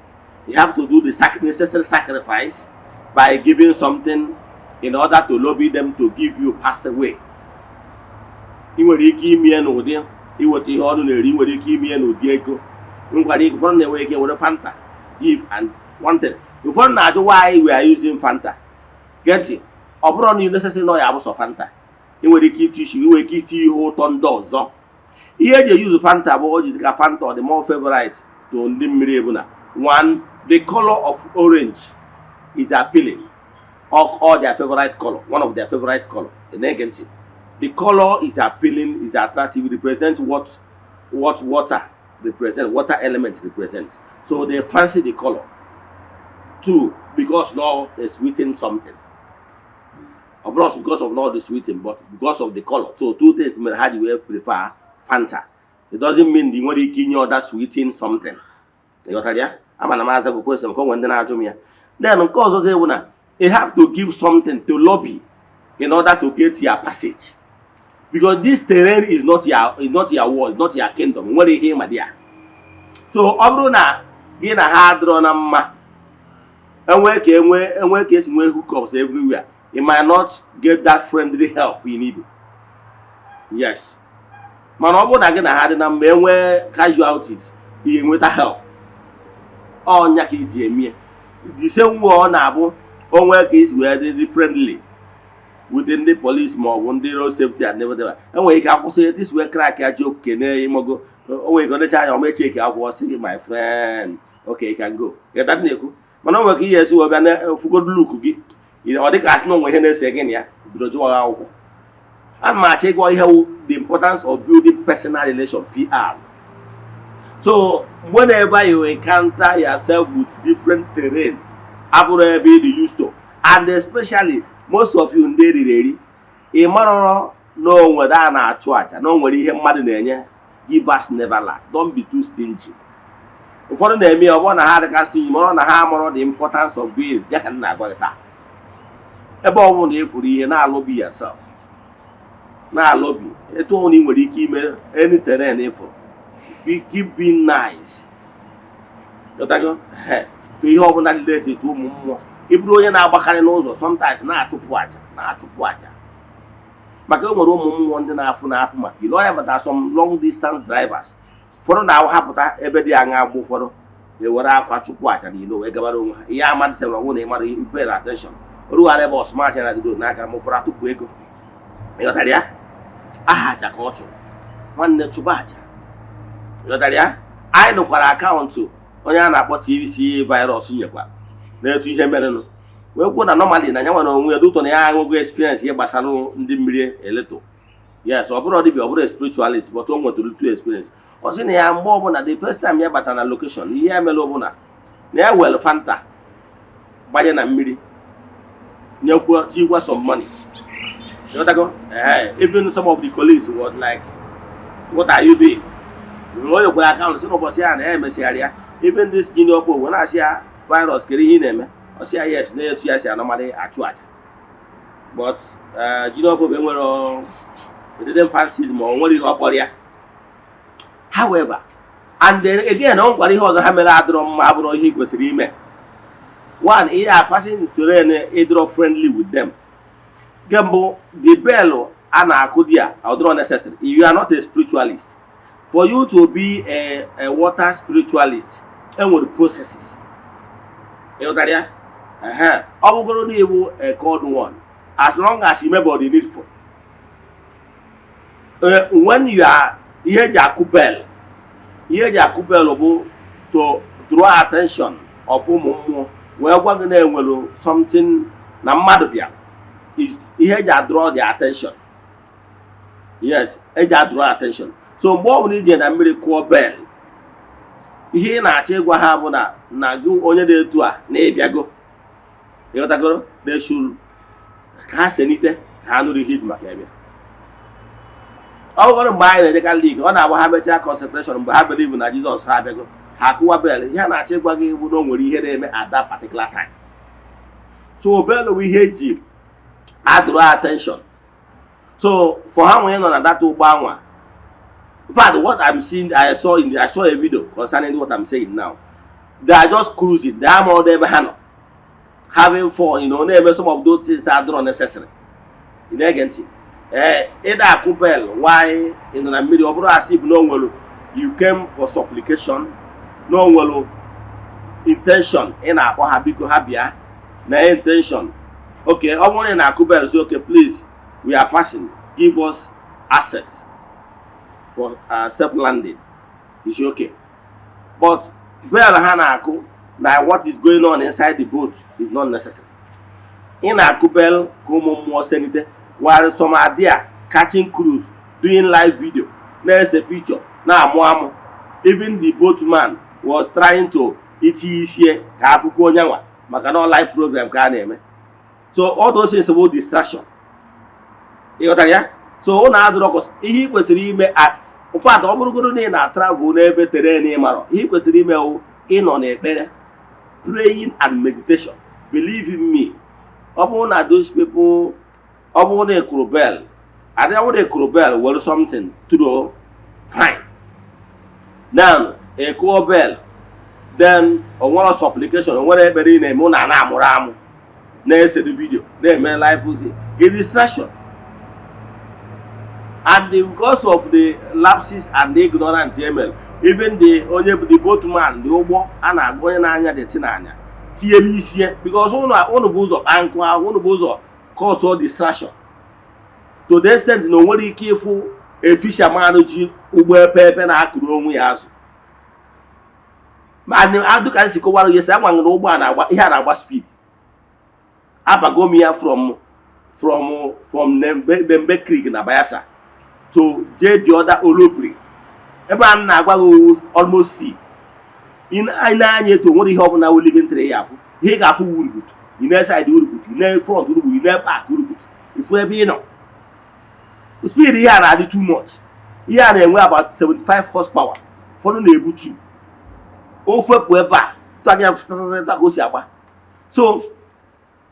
You have to do the necessary sacrifice by giving something in order to lobby them to give you pass away. Ị nwere ike ime n'ụdị iweta ihe ọnụ na-eri, ị nwere ike ime n'ụdị ego nkwara ike. Ụfọdụ na-enwe ike were Fanta give and one thing. Ụfọdụ na-ajụ why we are using Fanta. Gee ntị, ọ bụrụ na necessary na ọ ya abụ sọ Fanta, ị nwere ike iti isi, ị nwere ike iti ihe ụtọ ndị ọzọ. Ihe eji eyuzu Fanta bụ o ji ka Fanta ọ dị more favorite to ndị mmiri bụ na one, the color of orange is appealing, all their favorite color, one of their favorite color. Ị na-ege ntị? The color is appealing, is attractive, represent what water represent, water element represent, so they fancy the color. Two, because now they sweeten something. Ọ bụrụ because of not the sweeten, but because of the color. So two things mere ha ji wee prefer Fanta. It doesn't mean ị nwere ike inye other sweeten something. Ịghọtara ya? Ama na m azago question, maka onwe ndị na-ajụ m ya. Then nke ọzọ bụ na you have to give something to lobby in order to get your passage, because this terrain is not your world, not your kingdom. Nwere ihe ịma dị ya. So ọ bụrụ na gị na ha adịrọ na mma, enwee ka enwee enwee ka esi nwee hookups everywhere, you might not get that friendly help you need. Yes, mana ọ bụrụ na gị na ha dị na mma, enwee casualties, ị enweta help. Ọnya ka iji emie the same way ọ na-abụ onwe ka esi wee dị friendly with ndị police ma ọ bụ ndị road safety and everything. Enwere ike akwụsị etu isi wee crack ya joke, kene ịmọgo. O nwere ike ọdịcha anya ọma echeki akwụkwọ, sị gị, "My friend, okay, you can go." Ịghọta na-ekwu? Mana o nwere ka ihe esi wee bịa na fugodu look gị, ọ dị ka asị na onwe ihe na-ese gị na ya bido jụwa gị akwụkwọ. Ana m achọ ịgwa ihe wụ the importance of building personal relation, PR. So whenever you encounter yourself with different terrain abụrụ ebe ị dị used to, and especially most of you ndị eriri eri, ị marọrọ na o nwere a na-achụ aja, na o nwere ihe mmadụ na-enye. Givers never lack. Don't be too stingy. Ụfọdụ na-eme ya, ọ bụrụ na ha adịka stingy, mara na ha amarọ the importance of doing ya. Ka m na-agwa gị taa, Ebe ọ bụla ịfụrụ ihe na-alobby yourself, na-alobby etu ọ bụla ị nwere ike ime, any terrain ịfụrụ, be keep being nice. Ghọtago? Ehe. To ihe ọbụla related to ụmụ mmụọ, ị bụrụ onye na-agbakarị n'ụzọ, sometimes na-achụpụ aja, na-achụpụ aja, maka e nwere ụmụ mmụọ ndị na-afụ maka ile ọnya bata. Some long distance drivers, ụfọdụ na-ahapụta ebe dị aṅa, mgbe ụfọdụ ewere akwa chụpụ aja n'ilo wee gabara onwe ha. Ihe amadị sị ọnwụ na ịmara pay attention orughara ebe ọsụmacha na dido n'aka ma ụfọdụ atụpụ ego. Ịghọtara ya? Aha aja ka ọ chụrụ. Nwanne, chụba aja. Ịghọtara ya? Anyị nụkwara account onye a na-akpọ TVC Virus nyekwara n'etu ihe merenụ, wee kwuo na normally na ya nwere onwe ya dụtọ na ya aṅụgo experience ihe gbasara ndị mmiri eleto. Yes, ọ bụrụ dibịa, ọ bụrụ spiritualist, but o nwetara little experience. Ọ sị na ya mgbe ọbụla, the first time ya batara na location, ihe ya mere ọbụla na ya were Fanta gbanye na mmiri, nyekwa, tikwa some money. Ịghọtago? Ee, even some of the colleagues was like, "What are you doing?" O nyekwara account si n'ụbọchị ya na ya emesịgharị ya. Even this junior pope wee na-asị ya, "Virus, kedu ihe ị na-eme?" Ọ sị ya yes, na etu ya si anọmalị achụ aja, but junior pope enwere didn't fancy ma ọ nwere ihe ọ kpọrọ ya. However, and then again, ọ nwekwara ihe ọzọ ha mere adịrọ mma, abụrọ ihe ị kwesịrị ime. One, ihe a passing terrain ịdịrọ friendly with them. Nke mbụ, the bell a na-akụ di a, ọ dịrọ necessary. You are not a spiritualist. For you to be a water spiritualist, enwere processes. Ịghọtara ya? Ehe. Ọ bụgoro na iwu a called one, as long as you mebe the needful, when you are, ihe eji akụ bell, ihe eji akụ bell bụ to draw attention of ụmụ mmụọ, wee gwa gị na enwere something, na mmadụ bịara. Ihe eji draw the attention. Yes, eji draw attention. So mgbe ọ bụla ije na mmiri kụọ bell, ihe ị na-achọ ịgwa ha bụ na gị onye dị etu a na-ịbịago. Ịghọtagoro? They should ka ha senite, ka ha nụrụ ihe iji maka ebe ọ bụgoro. Mgbe anyị na-eje Katọlik, ọ na-agba ha mechaa consecration, mgbe ha believe na Jizọs ha abịago, ha akụwa bell. Ihe a na-achọ ịgwa gị bụ na o nwere ihe na-eme at that particular time. So bell bụ ihe eji draw attention. So for ha nwere nọ na data ụgbọ anwa. In fact, what I'm seeing, I saw a video concerning what I'm saying now. They are just cruising. They are more ebe ha nọ having fun, na-eme some of those things are not necessary. Ị na-ege ntị? Ee, ịda akụ bell, why ị nọ na mmiri, ọ bụrụ as if na o nwere, you came for supplication, na o nwere intention ị na-akpọ ha, biko ha bịa na intention. Okay, ọ bụrụ na ị na-akụ bell, say, "Okay, please, we are passing, give us access for safe landing," is okay. But bell ha na-akụ na what is going on inside the boat is not necessary. Ị na-akụ bell ka ụmụ mmụọ senite, while some are there catching cruise, doing live video, na-ese picture, na-amụ amụ. Even the boatman was trying to itinye isie ka afụkwa onye nwa, maka na live program ka a na-eme. So all those things bụ distraction. Ịghọtara ya? So ụnụ adịrọ ihe ị kwesịrị ime. At in fact, ọ bụrụgoro na ị na-travel n'ebe terrain ị marọ, ihe ị kwesịrị ime wụ ịnọ n'ekpere, praying and meditation. Believe in me, ọ bụrụ na those people, ọ bụrụ na ịkụrụ bell, adị, ọ bụrụ na ịkụrụ bell were something through, fine. Now ịkụọ bell, then o nwere supplication, o nwere ekpere ị na-eme, ụnụ a na-amụrụ amụ, na-esere video, na-eme live ozi, a distraction. And because of the lapses and the ignorance emere, even the onye, the boatman, the ụgbọ a na-agụ, onye na-anya the tin anya tinyere isi ya, because ụnụ bụ ụzọ kpaa nkụ ahụ, ụnụ bụ ụzọ cause distraction to the extent na o nwere ike ịfụ a fisherman ji ụgbọ epe epe na-akụrụ onwe ya azụ. Ma adụka nsi kọwara ya sị agbanwere ụgbọ a na-agba, ihe a na-agba speed, abago m ya from Nembe Creek na Bayelsa to jee the other Olobiri ebe a na-agwa gị, almost sea. Ị na-anya etu, nwere ihe ọbụla wụ living tree ya afụ. Ihe ị ga-afụ wu urugutu. Ị na side urugutu, ị na front urugutu, ị na back urugutu, ifu ebe ị nọ. Speed ihe a na-adị too much. Ihe a na-enwe about 75 horsepower, ụfọdụ na-ebutu ofe pụ ebe a tụanya ka o si agba. So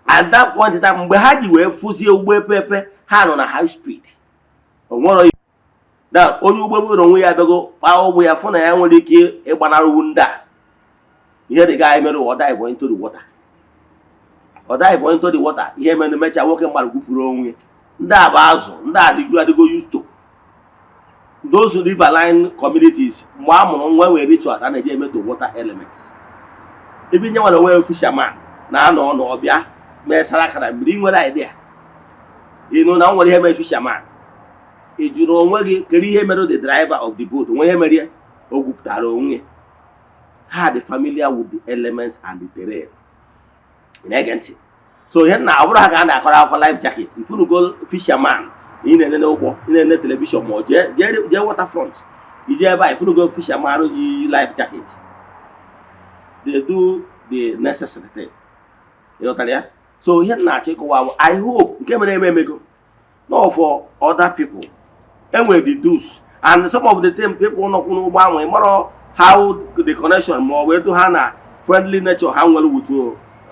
At that point in time, mgbe ha ji wee fụzie ụgbọ epeepe, ha nọ na high speed. O nwere na onye ụgbọ epeepe na onwe ya abịago kpaa ụgbọ ya, fụ na ya nwere ike ịgbanarụwu ndị a. Ihe dị ga mere, ọ dive into the water, ọ dive into the water. Ihe mere, mechaa, nwoke mmadụ gwupụrụ onwe ya. Ndị a bụ azụ, ndị a adịgo used to those riverine communities. Mgbe a mụrụ nwa, nwere rituals a na-eji eme to water elements. Ebe nye nwere onwe fisherman na-anọ n'ọbịa mee saraka na mmiri, nwere idea ịnụ na o nwere ihe mere fisherman. Ị jụrụ onwe gị, kedu ihe mere the driver of the boat? Onwe ihe mere ya, o gwupụtara onwe ya. Ha dị familiar with the elements and the terrain. Ị na-ege ntị? So ihe na ọ bụrụ ha ka a na-akọrọ akụkọ life jacket, ifunugo fisherman ị na-enene ụgbọ, ị na-ene television, ma ọ jee jee jee waterfront, ije ebe a, ifunugo fisherman yi life jacket. They do the necessary thing. Ịghọtara ya? So ihe m na-achọ ịkọwa bụ, I hope nke mere eme emego, not for other people. Enwere the do's and some of the thing people nọkwu n'ụgbọ ahụ, ị mara how the connection ma ọ bụ etu ha na friendly nature ha nwere with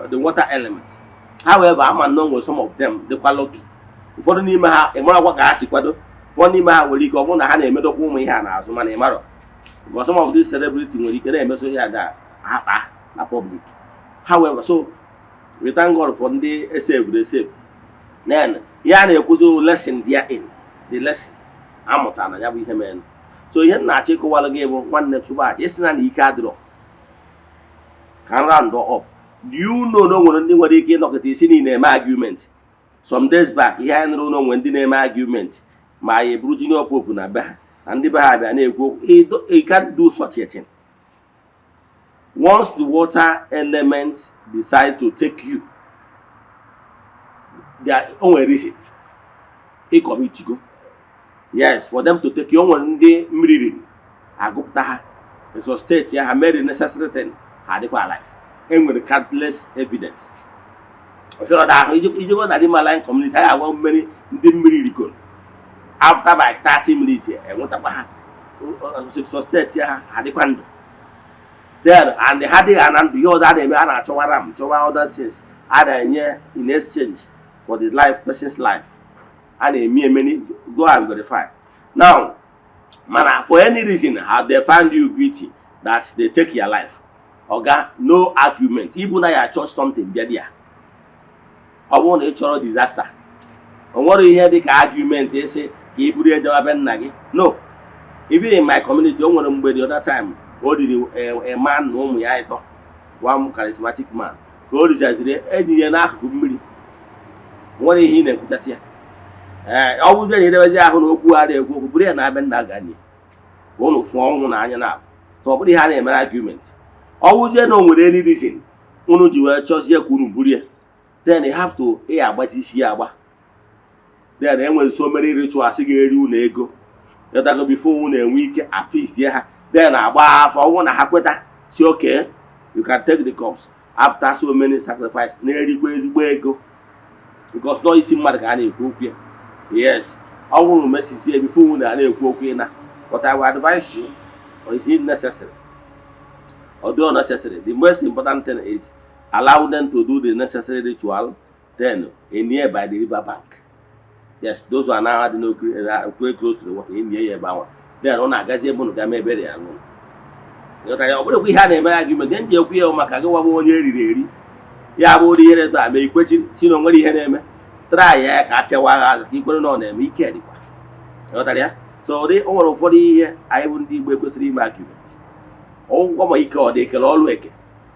the water element. However, ama nnọọ nwere some of them dịkwa lucky. Ụfọdụ n'ime ha, ị marakwa ka ha si kwado. Ụfọdụ n'ime ha nwere ike ọ bụrụ na ha na-emedokwa ụmụ ihe a n'azụ, mana ị marọ, because some of these celebrity nwere ike na-emeso ihe a ga-akpa na public. However, so we thank God for ndị esave esave. Then ihe a na-ekwuzi, lesson there in the lesson amụtara na ya bụ ihe mere. So ihe m na-achọ ịkọwara gị bụ, nwanne, chụba aja, isi na na ike adịrọ ka m round up. Do you know na o nwere ndị nwere ike ịnọkọta isi niile eme argument? Some days back, ihe anyị nụrụ na onwe ndị na-eme argument ma ya eburu Junior Pope na be ha na ndị be ha bịa na-ekwu okwu. You can't do such a thing. Once the water elements decide to take you there, o nwere reason ị commit go. Yes, for them to take you, o nwere ndị mmiri riri, agụpụta ha, resuscitate ya, ha mere the necessary thing, ha adịkwa alive. Enwere countless evidence. Ọfịọrọda ahụ ijego na riverine community, ha ga-agwa mmiri ndị mmiri rigoro, after by 30 minutes enwetakwa ha, resuscitate ya, ha adịkwa ndụ. Then and ha dịghị na ndụ, ihe ọzọ a na-eme, a na-achọwa ram, chọwa other things a na-enye in exchange for the life, person's life. A na-eme emeni, go and verify now. Mana for any reason how they find you guilty that they take your life, oga, no argument. Ibu na ya achọ something bịa dị ya, ọ bụrụ na ị chọrọ disaster, o nwere ihe dị ka argument ịsị ka i buru ejewa be nna gị. No, even in my community, o nwere mgbe the other time o riri a man na ụmụ ya ịtọ, one charismatic man, ka o richaziri enyi ya n'akụkụ mmiri. Nwere ihe ị na-ekwuchata ya? Ee, ọ bụzie na edebezi ahụ na okwu a na-ekwu okwu, buru ya na abịa nna ganie ka ụnụ fụọ ọnwụ na anya na abụ. So ọ bụrụ ihe a na-emere argument, ọ bụzie na o nwere any reason unu ji wee chọzie ka unu buru ya, then you have to ị agbachi isi ya agba. Then enwere so many rituals ga-eri unu ego yọtago before unu enwe ike appease ha. Then agba afọ, ọnwụ na ha kweta si, okay, you can take the corpse, after so many sacrifice na-erikwa ezigbo ego, because nọ isi mmadụ ka a na-ekwu okwu ya. Yes, ọ bụrụ mesizie before unu a na-ekwu okwu ịna. But I will advise you, or is it necessary? Although necessary, the most important thing is allow them to do the necessary ritual, then in near by the river bank. Yes, those who are now no very close to the water, in near ebe ahụ, then ọ na-agazi ebe unu ga mee ebere ya n'ụlọ. Ịghọtara ya? Ọ bụrụkwa ihe a na-emere argument. Ihe m ji ekwu ya bụ maka gị wabụ onye eriri eri ya bụ ụdị ihe na-eto ama ikwechi si na o nwere ihe na-eme. Try ya ka a pịawa agha azụ ka ikwere na ọ na-eme. Ike dịkwa. Ịghọtara ya? So ụdị o nwere ụfọdụ ihe anyị bụ ndị Igbo ekwesịrị ime argument. Ọgwụgwọ ma ike ọ dị, ekele ọlụ eke,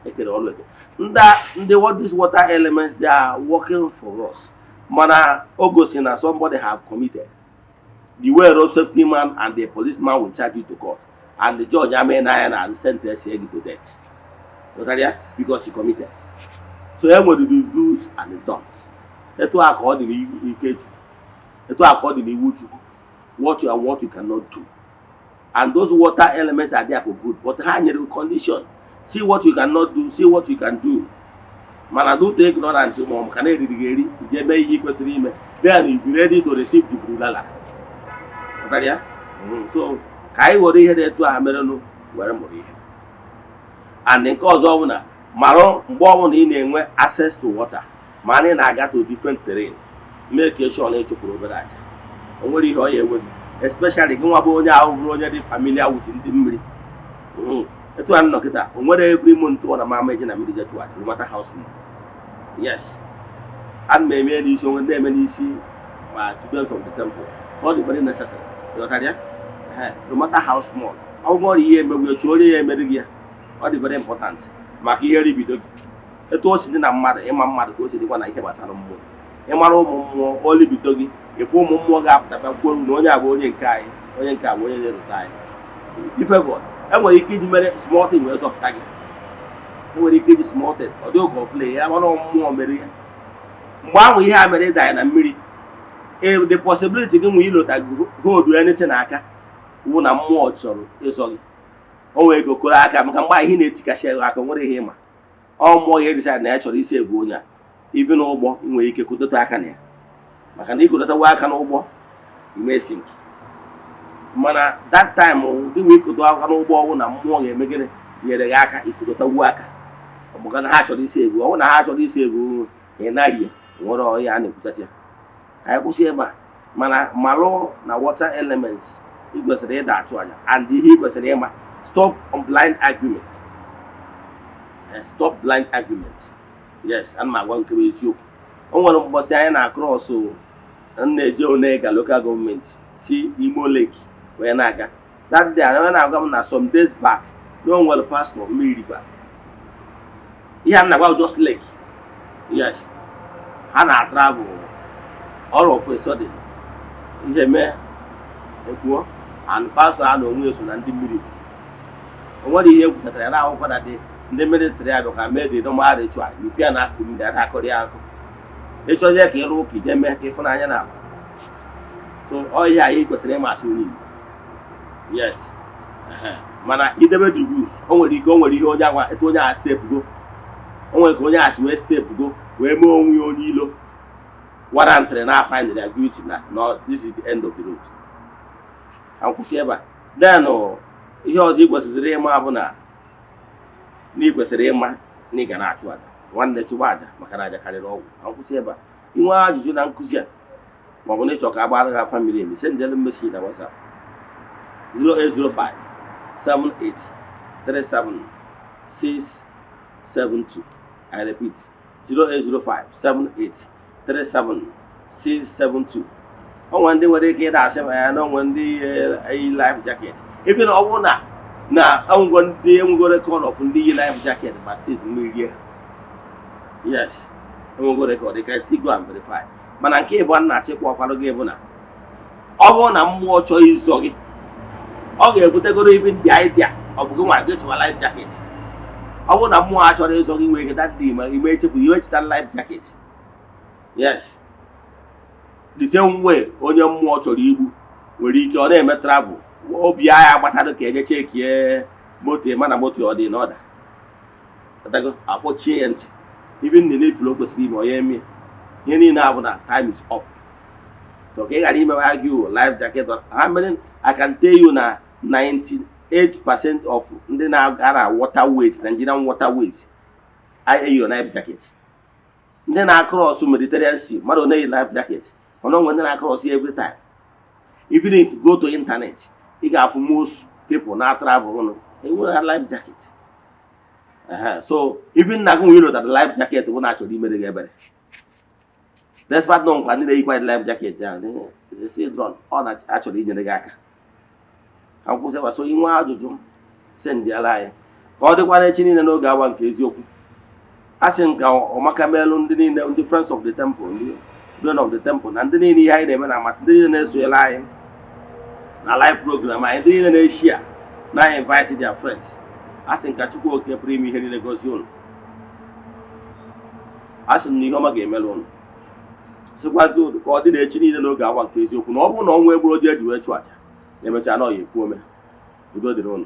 ekele ọlụ eke. Ndị what, these water elements, they are working for us, mana o gosi na somebody have committed. The way road safety man and the policeman will charge you to court and the judge ame na ya na sentence you to death. Ghọtara ya? Because he committed. So e nwere the do's and the don'ts. Etu a ka ọ dị n'ike Chukwu, etu a ka ọ dị n'iwu Chukwu, what you and what you cannot do. And those water elements are there for good, but ha nyere condition. See what you cannot do, see what you can do. Mana due to ignorance, ma ọ ka na-eriri gị eri, ije eme ihe ị kwesịrị ime, then you be ready to receive the bulala. Ghọtara ya? So ka anyị were ihe dị etu a merenụ were mụrụ ihe. And nke ọzọ bụ na marụ mgbe ọbụla ị na-enwe access to water. Ma anyị na-aga to different terrain, mee ka sure na ịchụpụrụ obere aja. O nwere ihe ọ ya ewe gị, especially gị nwa bụ onye ahụ bụrụ onye dị familiar with ndị mmiri. Etu a nọ kịta, o nwere every month ọ na mama eje na mmiri je chụọ aja, no matter how small. Yes, ana m eme n'isi onwe, na-eme n'isi ma children of the temple. So ọ dị very necessary. Ịghọtara ya? Ehe, no matter how small, ọ bụrụ ihe emegbu ya, chụọ onye ya emeri gị ya. Ọ dị very important maka ihe ribido gị. Etu o si dị na mmadụ ịma mmadụ, ka o si dịkwa na ihe gbasara mmụọ. Ịmara ụmụ mmụọ, olibido gị, ịfụ ụmụ mmụọ ga-apụta bịa kwuo na onye a bụ onye nke anyị, onye nke a bụ onye na-erute anyị. Ife bụ enwere ike iji mere small thing wee zọpụta gị. Enwere ike iji small thing, ọ dịghị ka ọ play ya, mana mmụọ mere ya. Mgbe ahụ ihe a mere ịda ya na mmiri, the possibility gị nwee ilota hold anything aka wụ na mmụọ chọrọ ịzọ gị. O nwere ike okoro aka, maka mgbe ahụ ihe na-etikasị ya aka, nwere ihe ịma ọ mmụọ ya decide na ya chọrọ isi ebu onye a. Ibi n'ụgbọ, ị nwere ike kụdota aka na ya, maka na ịkụdotawa aka n'ụgbọ, ime sink. Mana that time gị nwee ikodo aka n'ụgbọ, ọwụ na mmụọ ga-eme gịnị? Nyere gị aka ikodotawu aka. Ọ bụ na ha chọrọ isi ebu, ọ bụ na ha chọrọ isi ebu, ị naghị nwere ọhịa a na-ekwuchacha ya. Ka anyị kwụsị ebe a. Mana malụ na water elements ị kwesịrị ịda achụ aja, and ihe ị kwesịrị ịma, stop on blind argument. Stop blind argument. Yes, ana m agwa nke bụ eziokwu. O nwere mbọsị anyị na cross m na-eje Onega Local Government, si Imo Lake wee na-aga. That day, onye na-agwa m na some days back na o nwere pastor mmiri gbara. Ihe a m na-agwa just lake. Yes, ha na-travel, all of a sudden ihe mee ekwuo, and pastor a na onwe ya so na ndị mmiri. O nwere ihe ekwutatara ya na akwụkwọ na dị ndị ministry ya bịakwa mee the normal ritual ikwu ya na akụ mmiri a na-akọrọ ya akụ. Ịchọzie ka ịrụ ụka, ije mee ka ịfụnanya na so ọ ihe anyị kwesịrị ịmasị onye Igbo. Yes. Ehe. Mana idebe the rules, o nwere ike o nwere ihe onye agwa etu onye a step go, o nwere ka onye a si wee step go wee mee onwe ya onye ilo warrantịrị na find their guilty na no, this is the end of the road. Ka m kwụsị ebe a. Then ihe ọzọ ị kwesịrị ịma bụ na ị kwesịrị ịma na ị ga na-achụ aja. Nwanne, chụba aja, maka na aja karịrị ọgwụ. Ka m kwụsị ebe a. Inwe ajụjụ na nkụzi a, maọbụ na ịchọ ka a gbara gị afa miri emi, sendelu message na WhatsApp 0805 78 37 672. I repeat, 0805 78 37 672. Onwe ndị nwere ike ịda asị ma ya na onwe ndị yi life jacket, ebe na ọ bụrụ na enwego ndị enwego record of ndị yi life jacket ma steeti mmiri rie. Yes, enwego record. You can still go and verify. Mana nke ịbụ a na-achịkwa ọkwarụ gị bụ na ọ bụrụ na mmụọ chọọ ịzọ gị, ọ ga-ebutegoro even the idea of gị nwa gị chọwa life jacket. Ọ bụrụ na mmụọ a chọrọ ịzọ gị, nwere ike that day ma ime echefu ihe echeta life jacket. Yes, the same way onye mmụọ chọrọ igbu nwere ike ọ na-eme travel, obi agha agbatara ka enye chekie moto, mana moto ọ dị n'ọda ọdago, akpọchie ya ntị. Even na n'ifuru o kwesịrị ime, onye eme ihe niile abụ na time is up. So ka ị ghara imewe argue life jacket, how many? I can tell you na 98% of ndị na-aga na waterways, Nigerian waterways, eyiro life jacket. Ndị na-across Mediterranean Sea, mmadụ na-eyi life jacket? Mana onwe ndị na-across every time. Even if you go to internet, ị ga-afụ most people na travel nụ enwere ha life jacket. Ehe, so even na gị nwere ilota life jacket bụ na achọrọ imere gị ebere, despite na nkwa ndị na-eyikwa life jacket ya si drone, ọ na-achọrọ inyere gị aka. Ka m kwụsị ebe a. So inwe ajụjụ, sendịala anyị. Ka ọ dịkwa n'echi niile n'oge awa nke eziokwu. A sị m ka ọmaka meelụ ndị niile, ndị friends of the temple, ndị children of the temple, na ndị niile ihe anyị na-eme na-amasị, ndị niile na-esonyere anyị na live program anyị, ndị niile na-eshare na invite their friends. A sị m ka Chukwu Oke pụrụ ime ihe niile gozie unu. A sị m na ihe ọma ga-emere unu. Sịkwazi unu ka ọ dị n'echi niile n'oge awa nke eziokwu, na ọ bụrụ na ọnwa egburu oji eji wee chụ aja na emechaa na ọ ya ekwu ome. Udo dịrị unu.